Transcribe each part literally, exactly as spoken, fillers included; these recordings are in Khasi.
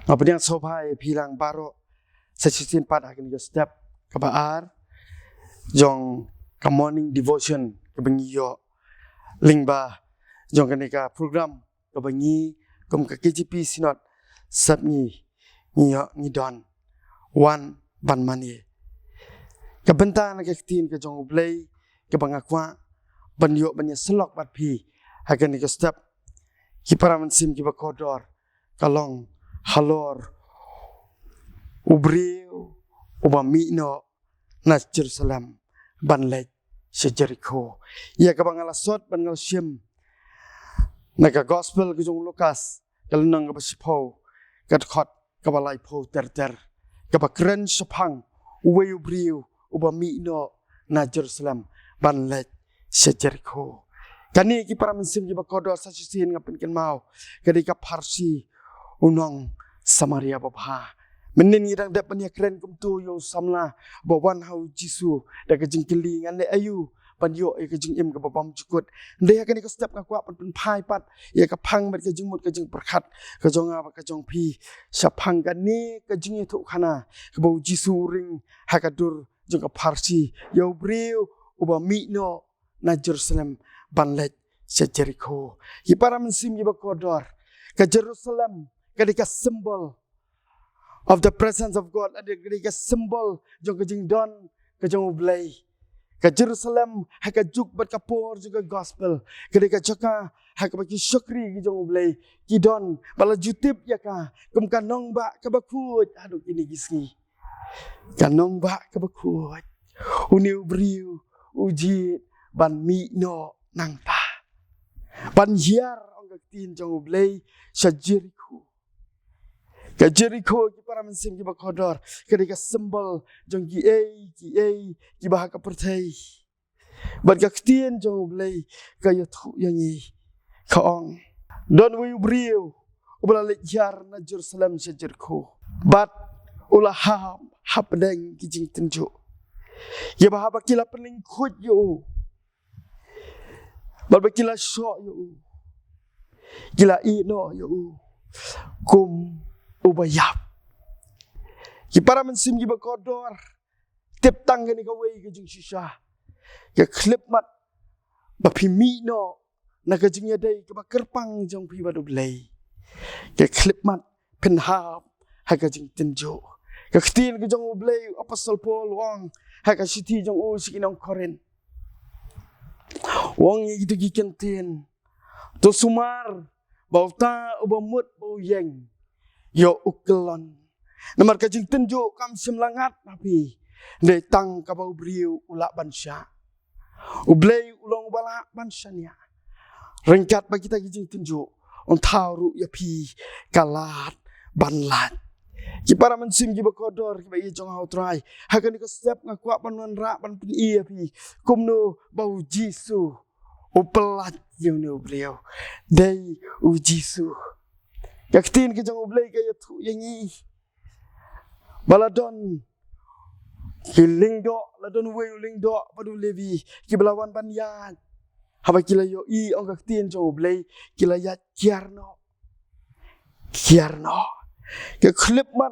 Nga pdiang sngewbha ïa phi lang baroh sa shisien pat ha kane ka step kaba ar jong ka morning devotion kaba ngi ïoh lyngba jong kane ka program kaba ngi kum ka K J P Synod Sepngi ngi ïoh ngi don wan ban mane. Ka bynta na ka ktien ka jong U Blei kaba nga kwah ban ïoh ban ïasyllok bad phi ha kane ka step, ki para mynsiem kiba kordor, ka long halor u briew uba mih noh na Jerusalem ban leit sha Jerikho. Ïa kaba nga la sot ban nga la shim na ka gospel ka jong Lukas, ka lynnong kaba shiphew, ka dkhot kaba laiphew ter ter, kaba kren shaphang uwei u briew uba mih noh na Jerusalem ban leit sha Jerikho. Kane ki para mynsiem kiba kordor sa shisien nga pynkynmaw ka dei ka pharshi u nong Samaria babha. Mynnin ngi dang dep ban ïakren kumto ïa u samla ba wan ha u Jisu da ka jingkylli ngan leh aïu ban ïoh ïa ka jingim kaba bymjukut. Hynrei ha kane ka step nga kwah ban pynphai pat ïa ka phang bad ka jingmut ka jingpyrkhat ka jong nga bad ka jong phi shaphang kane ka jingïathuhkhana kaba u Jisu u ring ha ka dur jong ka pharshi ïa u briew uba mih noh na Jerusalem ban leit sha Jerikho. Ki para mynsiem kiba kordor, ka Jerusalem ka dei ka symbol of the presence of God, ka dei ka symbol jong ka jingdon ka jong U Blei. Ka Jerusalem ha ka juk bad ka por jong ka gospel ka dei ka jaka ha kaba ki shakri ki jong U Blei ki don ba la ju tip ïa ka kum ka nongbah kaba khuid haduh kine ki sngi. Ka nongbah kaba khuid. Une u briew u jied ban mih noh nangta ban hiar, ong ka ktien jong U Blei, sha Jerikho. Ka Jerikho, ki para mynsiem kiba kordor, ka dei ka symbol jong kiei kiei kiba ha ka pyrthei. Bad ka ktien jong U Blei ka ïathuh ïa ngi, ka ong, don uwei u briew uba la leit hiar na Jerusalem sha Jerikho bad u la hap hapdeng ki jingtynjuh ïa ba haba ki la pynlyngkhuid ïa u bad ba ki la shoh ïa u, ki la ïeh noh ïa u kum uba ïap. Ki para mynsiem kiba kordor, tip tang kane kawei ka jingshisha. Ka khyllipmat ba phi mih noh na ka jingïadei kaba kyrpang jong phi bad U Blei, ka khyllipmat phin hap ha ka jingtynjuh. Ka ktien ka jong U Blei, u Apostol Paul u ong ha ka shithi jong u sha ki nong Korinth, u ong ïa kito ki kyntien: To sumar ba uta uba mut ba u ïeng ïoh u kyllon. Namar ka jingtynjuh kam shym la ngat ha phi, dei tang kaba u briew u lah ban shah. U Blei u long uba lah ban shaniah. Ryngkat bad kita ki jingtynjuh, un thaw ruh ïa phi ka lad ban lait. Ki para mynsiem kiba kordor kiba ïeit jong ha U Trai, ha kane ka step nga kwah ban wanrah ban pyni ïa phi kumno ba U Jisu u pyllait ïa une u briew. Dei U Jisu. Ka ktien ka jong U Blei ka ïathuh ïa ngi ba la don ki lyngdoh, la don uwei u lyngdoh bad u Levi kiba la wan ban ïaid. Haba ki la ïohi, ong ka ktien jong U Blei, ki la ïaid kiar noh. Kiar noh. Ka khyllipmat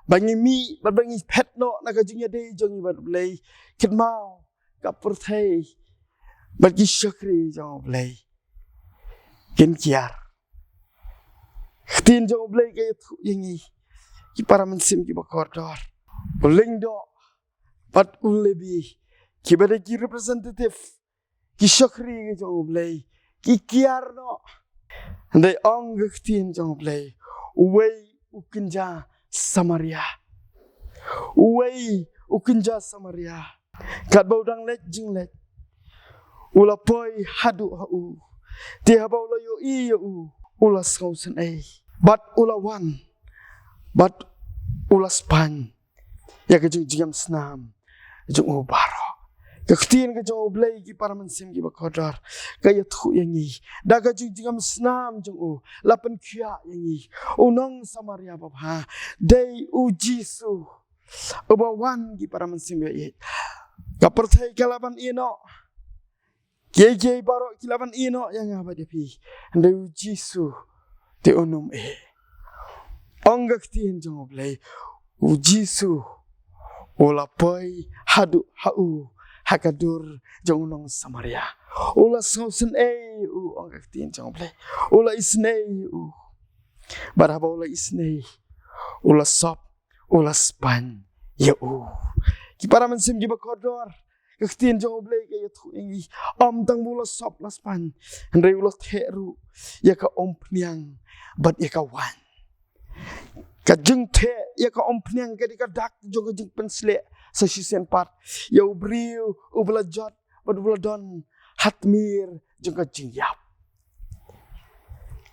ba ngi mih bad ba ngi phet noh na ka jingïadei jong ngi bad U Blei, kynmaw ka pyrthei bad ki shakri jong U Blei kin kiar. Ktien jong U Blei ka ïathuh ïa ngi, ki para mynsiem kiba kordor, u lyngdoh bad u Levi, kiba dei ki representative, ki shakri ki jong U Blei, ki kiar noh. Hynrei ong ka ktien jong U Blei, uwei u kynja Samaria, uwei u kynja Samaria, katba u dang leit jingleit, u la poi haduh ha u. Te haba u la ïohi ïa u, u la sngewsynei bad u la wan bad u la spaiñ ïa ka jingjngem snam jong u baroh. Ka ktien ka jong U Blei, ki para mynsiem kiba kordor, ka ïathuh ïa ngi da ka jingjngem snam jong u, la pynkhiah ïa ngi u nong Samaria babha, dei U Jisu uba wan, ki para mynsiem ïa ïeit. Ka pyrthei ka lah ban ïeh noh, kiei kiei baroh ki lah ban ïeh noh ïa nga bad ïa phi, hynrei U Jisu te un ym ïeh. Ong ka ktien jong U Blei, u Jisu u la poi haduh ha u ha ka dur jong u nong Samaria. U la sngewsynei ïa u, ong ka ktien jong U Blei. U la isynei ïa u. Bad haba u la isynei, u la sop, u la spaiñ ïa u. Ki para mynsiem kiba kordor, ka ktien jong U Blei ka ïathuh ïa ngi, ym tang ba u la sop la spaiñ, hynrei u la theh ruh ïa ka umphniang bad ïa ka waiñ. Ka jingtheh ïa ka umphniang ka dei ka dak jong ka jingpynsleh sa shisien pat ïa u briew uba la jot bad uba la don ha tmier jong ka jingïap.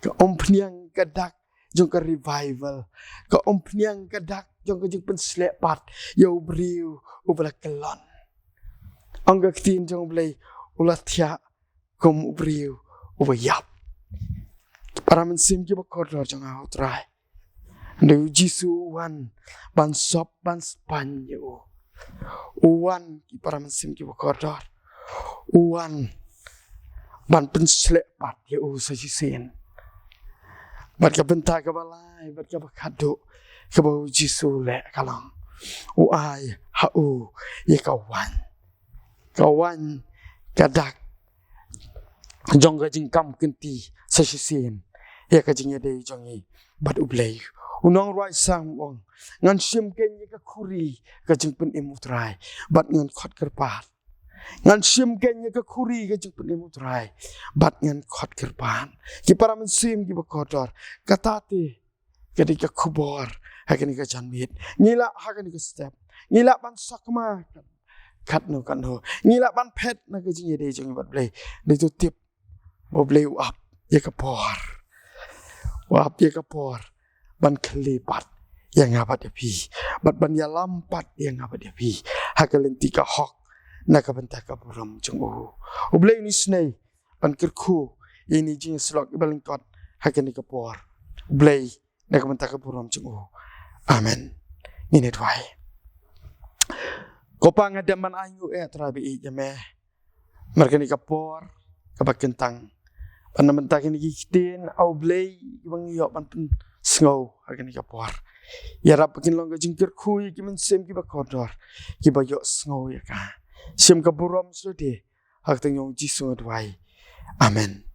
Ka umphniang ka dak jong ka revival. Ka umphniang ka dak jong ka jingpynsleh pat ïa u briew uba la kyllon. Ong ka ktien jong U Blei, u la thiah kum u briew uba ïap. Para mynsiem kiba kordor jong nga ha U Trai, hynrei u Jisu u wan ban sop ban spaiñ ïa u. U wan, ki para mynsiem kiba kordor, u wan ban pynshlur pat ïa u sa shisien. Bad ka bynta kaba lai bad kaba khatduh kaba u Jisu u leh ka long, u ai ha u ïa ka waiñ. Ka waiñ ka dak jong ka jingkam kynti sa shisien ïa ka jingïadei jong ngi bad U Blei. U nongrwai Salm u ong, ngan shim kein ïa ka khuri ka jingpynim U Trai bad ngan khot kyrpad. Ngan shim kein ïa ka khuri ka jingpynim U Trai bad ngan khot kyrpad. Ki para mynsiem kiba kordor, kata te ka dei ka khubor ha kane ka janmiet. Ngi lah ha kane ka step, ngi lah ban sakma katno katno, ngi lah ban phet na ka jingïadei jong ngi bad Blei. Dei to tip ba U Blei u ap ïa ka por, u ap ïa ka por ban kylli pat ïa nga bad ïa phi, bad ban ïalam pat ïa nga bad ïa phi ha ka lynti ka hok, na ka bynta ka burom jong u. U Blei un isynei ban kyrkhu ïa ine i jingïasyllok iba lyngkot ha kane ka por, U Blei, na ka bynta ka burom jong u. Amen. Ngin ïa duwai. Ko Pa, nga dem ban ainguh, eh, Trai ba ïeit, ïa me namar kane ka por kaba kyntang, bad na ka bynta kine ki ktien, ah, U Blei, kiba ngi ïoh ban pynsngew ha kane ka por. Ïarap ba kin long ka jingkyrkhu ïa ki mynsiem kiba kordor kiba ïohsngew ïa ka. Shim ka burom sa lade, ha ka kyrteng jong U Jisu nga duwai. Amen.